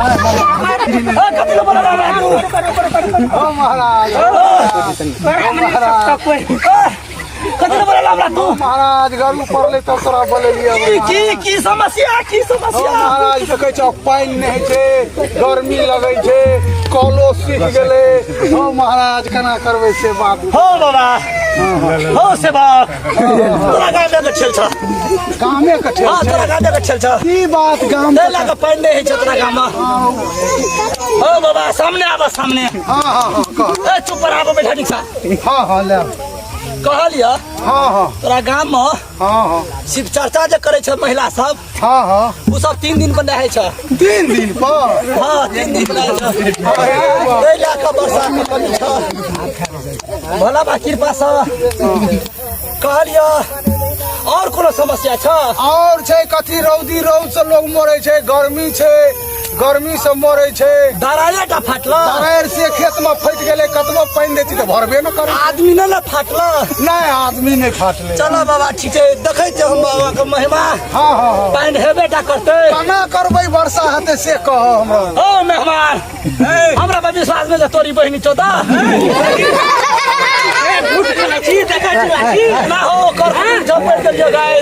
ए, कथी लए बोलेला हमरा तू? ओ महाराज ए, कथी लए बोलेला हमरा तू? महाराज गरू पड़ले तब तोरा बोलेलियै। की की की समस्या, की ओ समस्या? महाराज, देखै छौ, पानि नहि होइ छै, गर्मी लगै छै, कलो सूखि गेलै। ओ महाराज, केना करबै से बात। हो बाबा, हो सेवक, तोरा गामे के ठेल छ। गामे के ठेल? हाँ, तोरा गामे के ठेल छ। की बात, गाम? ताहि लए कऽ पानि नहि होइ छै तोरा गाममे। हो बाबा, सामने आबऽ, सामने। हाँ हाँ हाँ कह। ए, चुप पर आबऽ, बैठा निकसा। हाँ हाँ ले। कहलियऽ। हाँ हाँ तोरा गाममे हाँ हाँ शिव चर्चा जे करै छै महिला सब, हाँ हाँ ओ सब 3 दिन पर नहाय छै। 3 दिन पर? हाँ, 3 दिन पर नहाय छै। ताहि लए कऽ वर्षा के कमी छ। भोला बा कृपा सँ। कहलियऽ, और कोनो समस्या छ? और छै कथी, रौदी, रौद से लोग मरै छै, गर्मी छै, गर्मी से मरै छै। दरारे टा फाटल? दरारि से खेत में फटि गेलै, कतबो पानि दै छी तऽ भरबे ने करै। आदमी नहि ने फाटल? नहि, आदमी नहि फाटलै। चलो बाबा, ठीक छै, देखै छियै हम बाबा के महिमा। हाँ हाँ हाँ पानि हेबे टा करतै। केना करबै वर्षा हेतै से कह हमरा। ओ मेहमान, हमरा पर विश्वास नहि जे तोरी बहिनी चौदा ना हो कर जो पढ़ देलियो गाय,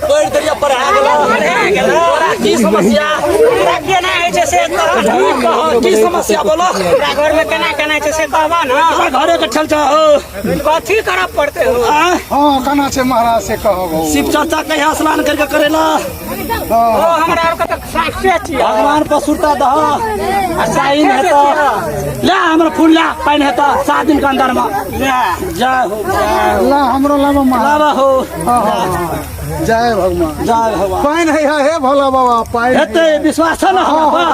पढ़ देलियो, पढ़ा गेलो। तोरा की समस्या? केना होइ छै से कह। की कह, की समस्या बोलो। हमरा घरमे केना केना होइ छै से कहबा ने। तोरा घरे के ठेल छ हो। कथी करऽ पड़तै हो? आँय? हाँ, केना छै महाराज से कहब हौ। शिव चर्चा कहिया स्नान करके करेला? ओ हमरा आरके तऽ साक्षे छियै। भगवान पर सुरता दह आ साइन हेतऽ। ले हमरा फूल ले, पानि हेतऽ 7 दिन के अंदर में। ले। जय हो, जय हो। ला हमरो लाबऽ महाराज। लाबा हो। हाँ हाँ हाँ। जय भगवान। जय भगवान। पानि है हे भोला बाबा, पानि हेतै, विश्वास छ ने हमरा पर?